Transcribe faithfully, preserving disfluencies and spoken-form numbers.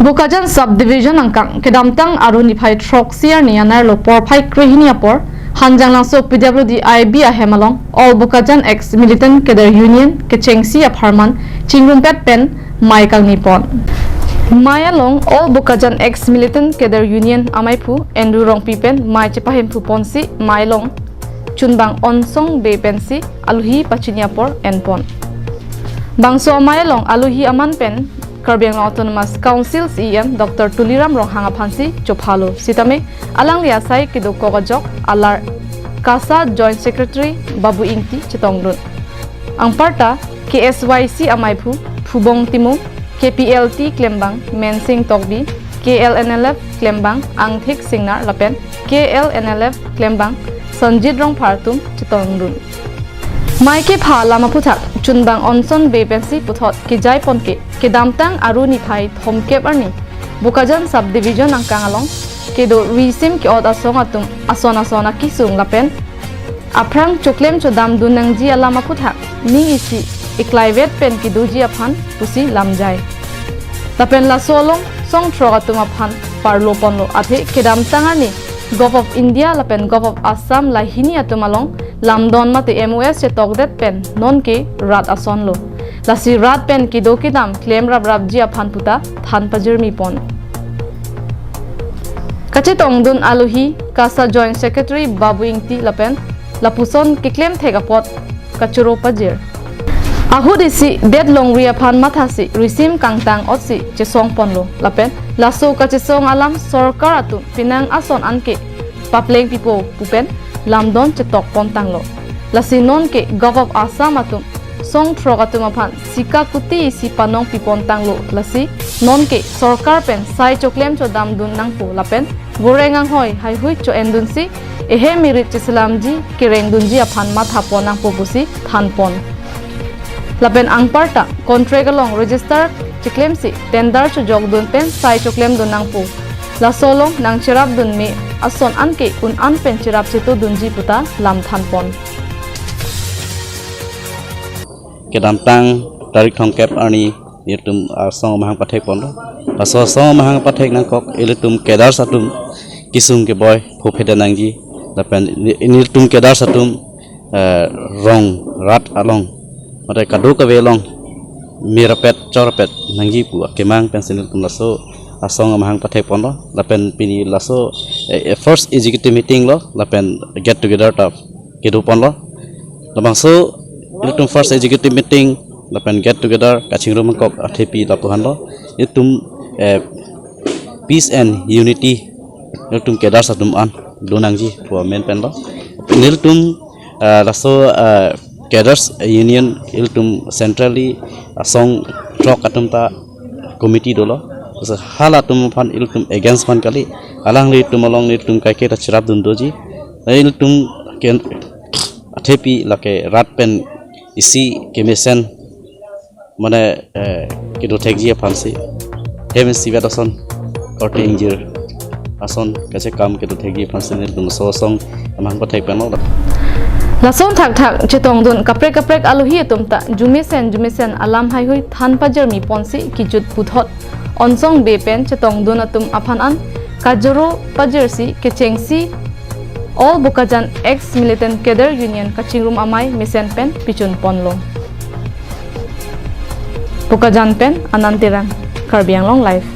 Bokajan Subdivision angkang kedamtang Aru niphai throksi arni anerlo porphai krehini apor Hanjanglangso P W D I B ahem along All Bokajan Ex Militant Cadre Union kechengsi apharman chingrumpet pen mei kangni pon. Mei along All Bokajan Ex Militant Cadre Union amaiphu Andrew Rongpi pen mei chepahemphu ponsi mei along chunbang Onsong Bey pensi alohi pachini apor en pon. Bangso amei along alohi aman pen Karbi Anglong Autonomous Council C E M Doctor Tuliram Ronghang aphansi chophalo. Sitame alangli asai kedokok ajok alar KASA Joint Secretary Babu Ingti chetongdun. Anparta K S Y C amaiphu Phubong Timung, K P L T klembang Mensing Tokbi, K L N L F klembang Angthik Singnar lapen K L N L F klembang Sanjit Rongphar atum chetongdun. Mei kepha alam aphuthak chunbang Onsong Bey pensi puthot kejai pon ke kedamtang Aru niphai thomkep arni Bokajan Subdivision angkang along kedo risim ke-ot asong atum ason ason akisung lapen aphrang choklem chodam dun nangji alam aphuthak ning isi iklaivet pen kedoji aphan pusi lamjai. Lapen laso along song throk atum aphan parlo ponlo, athe kedamtang arni Govt of India lapen Govt of Assam lahini atum along lamdon mate M O S chetokdet pen nonke rat asonlo. Lasi rat pen kedo kedam klem raprapji aphan puta than pajirmi pon. Kachetongdun alohi KASA Joint Secretary Babu Ingti lapen lapuson keklem thek apot kachoro pajir. Ahut isi det longri aphan mathasi risim kangtang otsi chesong ponlo lapen laso kachesong alam sorkar atum penang ason anke papleng pipo pu pen lamdon chetok pon tanglo. Lasi nonke Govt of Assam atum song throk atum aphan sika kuti isi panong pi pon tanglo. Lasi nonke sorkar pen sai choklem chodam dun nangpo lapen boreng anghoi haihui cho-en dunsi ehem irit cheselamji kereng dunji aphan matha pon nangpo pusi than pon. Lapen anparta contract along register cheklemsi tender chojok dun pen sai choklem dun nangpo. Laso along nangcherap dun me ason anke un an pen cherap cheto dunji puta lam than pon. Kedamtang tarik thomkep arni nelitum asong amahang pathek ponlo. Laso asong amahang pathek nangkok ilitum cadres atum kisung keboi phophe nangji lapen ni-, nelitum cadres atum, eh, rong rat along mate kadokave along mirapet chorpet nangji pu akemang pensi nelitum laso asong amahang pathek ponlo. Lapen pini laso, eh, first executive meeting lo lapen get together ta kedo ponlo. Labangso ilitum first executive meeting lapen get together kachingrum nangkok athepi lapu-anlo. Ilitum, eh, peace and unity ilitum cadres atum an do nangji pu amen penlo. Nelitum, eh, laso, eh, cadres union ilitum centrally asong throk atum ta committee dolo. Laso halatum aphan ilitum against aphan kali. Alanglitum along nelitum kaike ta cherap dun doji. Ilitum ken athepi lake rat pen isi kemesen mane, eh, kedo thekji aphansi hem isivet ason korte ingjir ason kachekam kedo thekji aphansi nelitum laso asong amahang pathek ponlo. Lason thakthak chetongdun kaprek kaprek alohi atum ta jumesen jumesen alam haihui than pajirmi ponsi kijut puthot Onsong Bey pen chetongdun atum aphan an kachoro pajirsi kechengsi All Bokajan Ex Militant Cadre Union kachingrum amei mesen pen pichun ponlo. Bokajan pen Anand Terang, Karbi Anglong Live.